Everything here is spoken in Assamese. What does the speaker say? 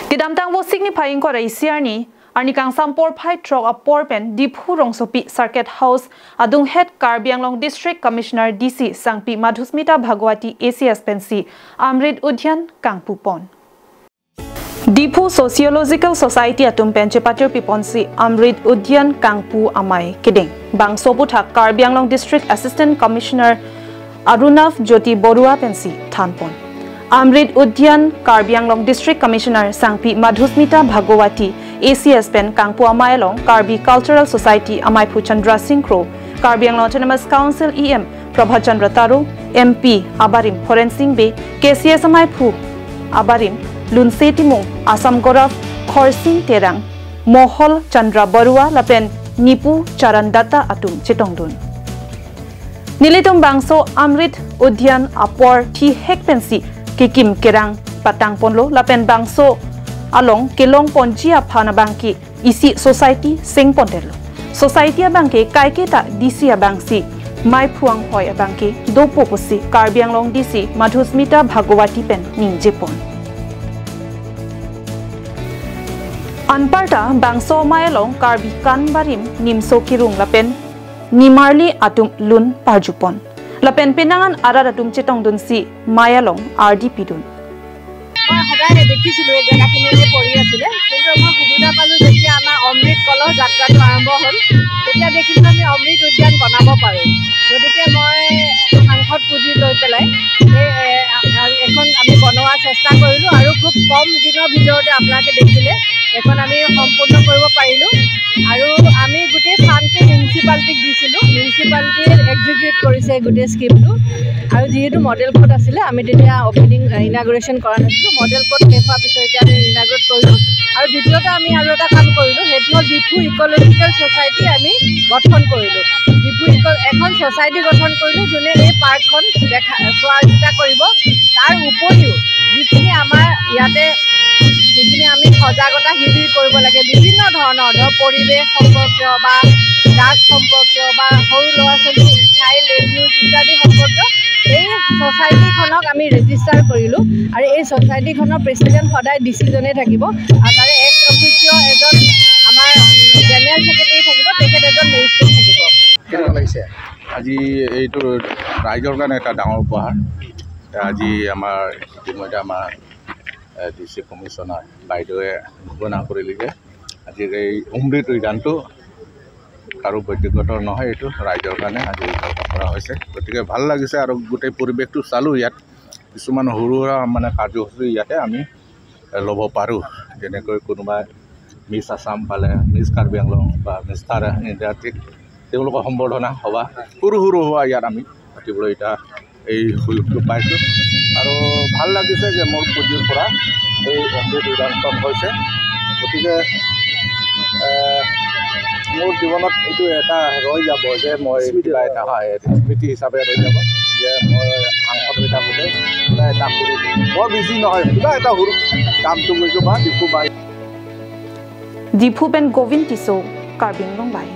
Kidamtang wo signifying ko raisiarni arni kang sampor phai truck a porpen Diphu Rongsopi Circuit House adung head Karbi Anglong District Commissioner DC Sangpi Madhusmita Bhagwati ACS pensi Amrit Udyan Kangpupon. Diphu Sociological Society atum penche patir piponsi Amrit Udyan Kangpu amai kedeng bangso butha Karbi Anglong District Assistant Commissioner Arunav Jyoti Borua pensi thanpon. Amrit Udyan Karbi Anglong District Commissioner Sangpi Madhusmita Bhagwati ACS pen Kangpu Amailong Karbi Cultural Society Amaipu Chandra Singh Kro Karbi Anglong Autonomous Council EM Prabha Chandra Taru MP Abarim Horen Singh Be KCS Amaipu Abarim Lunse Timung Assam Gaurav Khorsing Terang Mohol Chandra Barua Lapen Nipu Charandata Atum Chetongdun Nilitum Bangso Amrit Udyan Apor Thi Hekpensi Kikim Kerang Patang Ponlo Lapen Bangso Along Kelong Ponjia Phana Bangki Isi Society Sing Ponterlo Society Abangke Kaiketa DC Abangsi Mai Phuang Hoi Abangke Dopoposi Karbi Anglong DC Madhusmita Bhagwati Pen Ningjepon Anparta Bangso Mailong Karbi Kanbarim Nimso Kirung Lapen Nimarli Atum Lun Parjupon Lapen Pinangan Arar Atum Chetong Dunsi Mayalong RDP Dun. মই সদায় দেখিছিলোঁ এই জেগাখিনি যে পৰি আছিলে, কিন্তু মই সুবিধা পালোঁ যেতিয়া আমাৰ অমৃত কলহ যাত্ৰাটো আৰম্ভ হ'ল, তেতিয়া দেখিলোঁ আমি অমৃত উদ্যান বনাব পাৰোঁ। গতিকে মই সাংসদ পুঁজি লৈ পেলাই এই এখন আমি বনোৱাৰ চেষ্টা কৰিলোঁ আৰু খুব কম দিনৰ ভিতৰতে আপোনালোকে দেখিলে এখন আমি সম্পূৰ্ণ কৰিব পাৰিলোঁ। আৰু আমি গোটেই ফাণ্ডটো মিউনিচিপালিটিক দিছিলোঁ, মিউনিচিপালিটিয়ে এক্সিকিউট কৰিছে গোটেই স্কীমটো। আৰু যিহেতু মডেল কোড আছিলে, আমি তেতিয়া অ'পেনিং ইনাগুৰেশ্যন কৰা নাছিলোঁ। মডেল কোড শেষ হোৱাৰ পিছত এতিয়া আমি ইনাগুৰেট কৰিলোঁ। আৰু দ্বিতীয়তে আমি আৰু এটা কাম কৰিলোঁ, সেইটো হ'ল ডিফু ইক'লজিকেল ছ'চাইটি আমি গঠন কৰিলোঁ। ডিফু এখন ছ'চাইটি গঠন কৰিলোঁ যোনে এই পাৰ্কখন দেখা চোৱা চিতা কৰিব। তাৰ উপৰিও যিখিনি আমাৰ ইয়াতে যিখিনি আমি সজাগতা শিবিৰ কৰিব লাগে বিভিন্ন ধৰণৰ, ধৰক পৰিৱেশ সম্পৰ্কীয় বা ড্ৰাগছ সম্পৰ্কীয় বা সৰু ল'ৰা ছোৱালী চাইল্ড এবিউজ ইত্যাদি সম্পৰ্কীয়, এই ছ'চাইটিখনক আমি ৰেজিষ্টাৰ কৰিলোঁ। আৰু এই ছ'চাইটিখনৰ প্ৰেচিডেণ্ট সদায় ডিচিজনেই থাকিব আৰু তাৰে এক্স অফিচিঅ' এজন আমাৰ জেনেৰেল ছেক্ৰেটেৰী থাকিব, তেখেত এজন মেজিষ্ট্ৰেট থাকিব। কেনেকুৱা লাগিছে আজি? এইটো ৰাইজৰ কাৰণে এটা ডাঙৰ উপহাৰ। আজি আমাৰ ইতিমধ্যে আমাৰ ডি চি কমিশ্যনাৰ বাইদেৱে ঘোষণা কৰিলে যে আজি এই অমৃত উদ্যানটো কাৰো ব্যক্তিগত নহয়, এইটো ৰাইজৰ কাৰণে আজি কৰা হৈছে। গতিকে ভাল লাগিছে আৰু গোটেই পৰিৱেশটো চালোঁ। ইয়াত কিছুমান সৰু সুৰা মানে কাৰ্যসূচী ইয়াতে আমি ল'ব পাৰোঁ, যেনেকৈ কোনোবাই মিছ আছাম পালে, মিছ কাৰ্বি আংলং বা মিষ্টাৰ ইণ্ডিয়া, ঠিক তেওঁলোকৰ সম্বৰ্ধনা সভা সৰু সৰু সভা ইয়াত আমি পাতিবলৈ এতিয়া এই সুযোগটো পাইছোঁ। আৰু ভাল লাগিছে যে মোৰ পুঁজিৰ পৰা এই অমৃত উদ্যানখন হৈছে। গতিকে মোৰ জীৱনত এইটো এটা ৰৈ যাব যে মই কিবা এটা হয় স্মৃতি হিচাপে ৰৈ যাব যে মই সাংসদ হৈ থাকোঁতে কিবা এটা কৰিছোঁ, বৰ বেছি নহয়, কিবা এটা সৰু কামটো কৰিছোঁ বা ডিফু বা ডিফু পেন গোবিন্দ টিছো কাৰ্বি আংলং বাই।